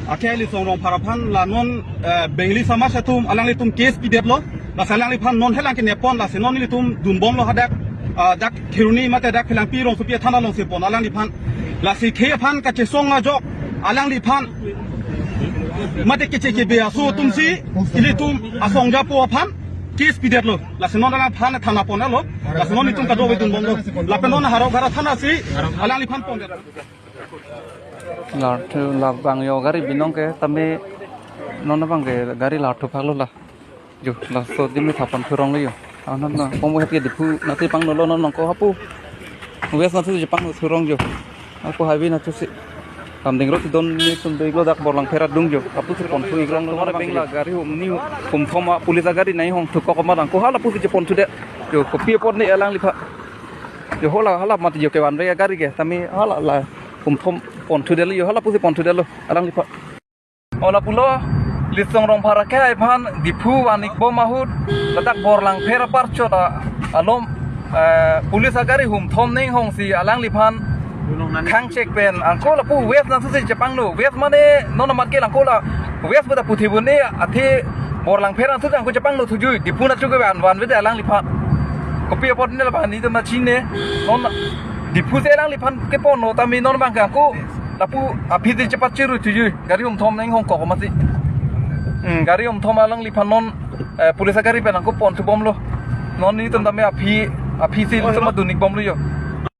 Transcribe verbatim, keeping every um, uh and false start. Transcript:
Akhai Litsong Rongphar aphan la non, eh, Bengali samaj atum alanglitum case pidetlo. Lasi alangliphan non helang kenepon, lasi non ilitum dunbomlo hadak, ah, dak Kheroni mate dak Phelangpi rongsopi athana alongsi pon alangliphan. Lasi khei aphan kachesong ajok alangliphan mate keche kebe aso atumsi ilitum asong japo aphan case pidetlo. Lasi non alangliphan thana ponlo. Lasi non itum kadokave dunbomlo. Lapen non Howraghat athana si alangliphan pondetlo. Larthu labang yo gari binong ke tame non abang ke gari larthu phaklo la. Jo, laso dimi thapon thuronglo jo. Anan na, komo hati Diphu nati pangno lo non nangko hapu. West nati je pangno thurong jo. Ako highway nati si. Kamding road don ni sundui lo dak Borlangpher adung jo. Hapu si pon thu igrang lo mara bengla gari hum ni humthom a police agari nai hong thukok ma nangko hala pusi je pon thudet. Jo, kopi apot ni alangliphan. Jo, hala hala mati jo kevan ve gari ke. Tame hala la humthom pon thudetlo jo, hala pusi pon thudetlo alangliphan. Ola pulo, Litsong Rongphar akhai aphan Diphu van-ikbom ahut, ladak Borlangpher aparchot a-, alom, eh, police agari humthom ning hongsi alangliphan khang chek pen, angko lapu West nangsusi chepangno, West mane non amat ke angko la West pada puthi bune, athe Borlangpher nangsusi angko chepangno thujui, Diphu nangchu ke van, van vete alangliphan. Kopi apot ne la bani to machine, non Diphu si alangliphan keponlo, tame non abang ke angko lapu aphi si chepat chiru thujui. Gari humthom nang hongkok mati. Hmm, gari humthom alangliphan non, eh, police agari pen angko pon thubomlo. Non nitum tame aphi, aphi si itum adun-ikbomlo jo.